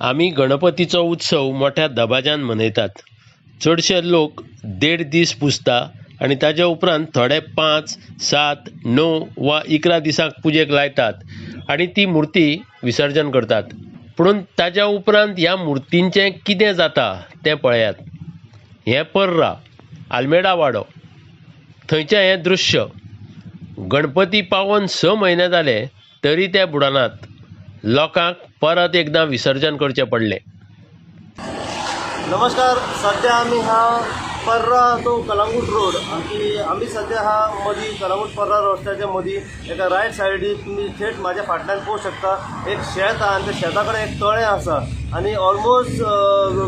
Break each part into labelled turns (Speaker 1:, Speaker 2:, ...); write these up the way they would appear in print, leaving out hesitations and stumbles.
Speaker 1: आमी गणपतीचो उत्सव मोठ्या दबाज्यान मनयतात. चडशे लोक देड दीस पुजता आनी ताज्या उपरांत थोडे 5, 7, 9 वा 11 दिसांक पुजेक लायतात आनी ती मुर्ती विसर्जन करतात. पुणून ताज्या उपरांत ह्या मुर्तींचें कितें जाता तें पळयात. हें पर्रा आल्मेडा वाडो, थंयचें हें दृश्य. गणपती पावोन 6 म्हयने जाले तरी ते बुडनात. लोकांक परत एकदां विसर्जन करचें पडलें.
Speaker 2: नमस्कार, सध्या आमी हा पर्रा टू कलंगूट रोड. आमची आमी सध्या हा मदीं कलंगूट पर्रा रस्त्याच्या मदीं एका रायट सायडीक तुमी थेट म्हाज्या फाटल्यान पळोवंक शकता, एक शेत आहा आनी त्या शेता कडेन एक तळें आसा आनी ऑलमोस्ट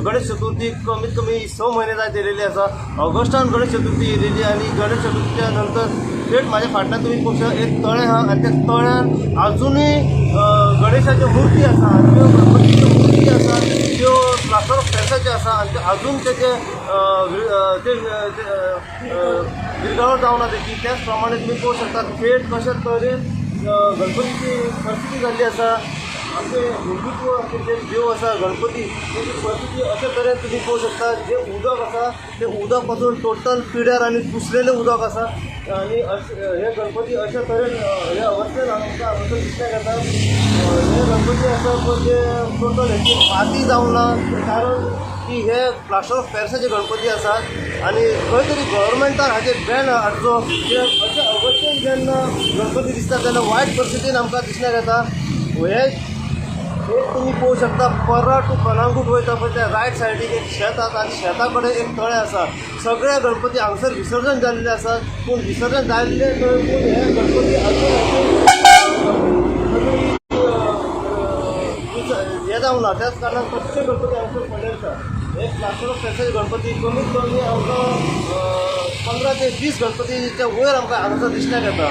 Speaker 2: गणेश चतुर्थी कमीत कमी 6 म्हयने जायत येयलेली आसा. ऑगस्टान गणेश चतुर्थी येयलेली आनी गणेश चतुर्थीच्या नंतर थेट म्हाज्या फाटल्यान तुमी पळोवंक शकता एक तळें आहा आनी त्या तळ्यान आजुनूय गणेशाच्यो मुर्ती आसा आनी त्यो गणपतीच्यो मुर्ती आसा त्यो प्लास्टर ऑफ पॅरिसाच्यो आसा आनी त्यो आजून तेजे ते विरगळो जावना तेची. त्याच प्रमाणे तुमी पळोवंक शकता थेट कशे तरेन गणपतीची परिस्थिती जाल्ली आसा. आमचे हिंदुत्व, आमचे जे देव आसा गणपती, तेची परिस्थिती अशे तरेन तुमी पळोवंक शकता. जें उदक आसा तें उदक पासून टोटल पिड्यार आनी कुसलेलें उदक आसा आनी अशें हे गणपती अशे तरेन हे अवस्थेन आमकां हांगासर दिसपाक येता. हे गणपती आसा पळय ते टोटल हेची माती जावंक ना, कारण की हे प्लास्टर ऑफ पॅरिसाचे गणपती आसात आनी खंय तरी गव्हर्मेंटान हाचेर बॅन हाडचो. कित्याक अशे अवस्थेन जेन्ना गणपती दिसता तेन्ना वायट परिस्थितीन आमकां दिसण्याक येता. हे एक तुमी पळोवंक शकता पर्रा टू कलंगूट वयता पळय त्या रायट सायडीक एक शेत आसा आनी शेता कडेन एक तळें आसा. सगळे गणपती हांगसर विसर्जन जाल्ले आसात, पूण विसर्जन जाल्ले थंय पूण हे गणपती अजून हें जावंक ना. त्याच कारणान तश्शे गणपती हांगसर पडलेले आसा. हे प्लास्टर ऑफ पॅरिसाचे गणपती कमीत कमी आमकां 15 ते 20 गणपतीच्या वयर आमकां हांगासर दिसण्याक येता.